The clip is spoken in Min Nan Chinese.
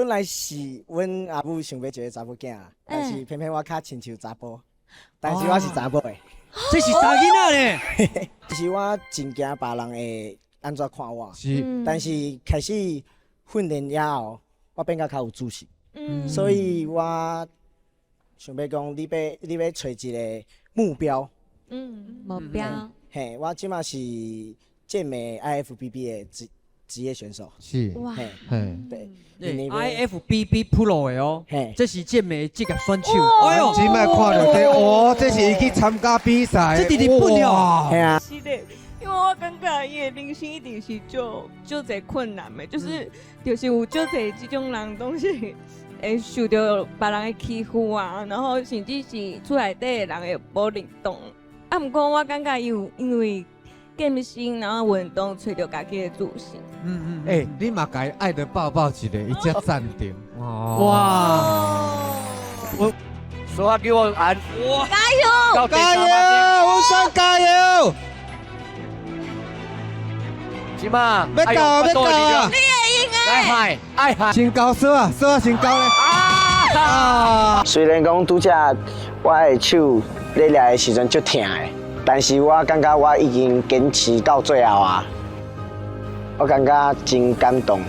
本來是阮阿母想欲一个查某囝，但是偏偏我較親像查埔，但是我是查某的。這是查囡仔呢。其實我真驚別人會按怎看我，但是開始訓練了後，我變甲較有自信。所以我想欲講，你欲揣一个目標。目標。嘿，我這馬是健美 IFBB 的職業選手。是。哇。嘿，對。 IFBB Pro 的哦，這是健美職業選手。哎喲，這擺看著這，哦，這是伊去參加比賽。這佇日本哦。嘿啊。是的，因為我感覺伊的人生一定是足足濟困難的，就是有足濟這種人攏是會受著別人的欺負啊，然後甚至是厝內底的人會無認同。啊，毋過我感覺伊有因為健身，然後運動，揣著家己的自信。欸，你嘛共伊愛的抱抱一下，伊才贊成。哇！我說話給我按。哇！加油！加油！文山加油！這馬，欲到欲到啊！你會用的。愛喊愛喊。先高說啊，說啊，先高咧。啊！雖然講拄才我的手咧掠的時陣足疼的，但是我感覺我已經堅持到最後啊！我感覺真感動。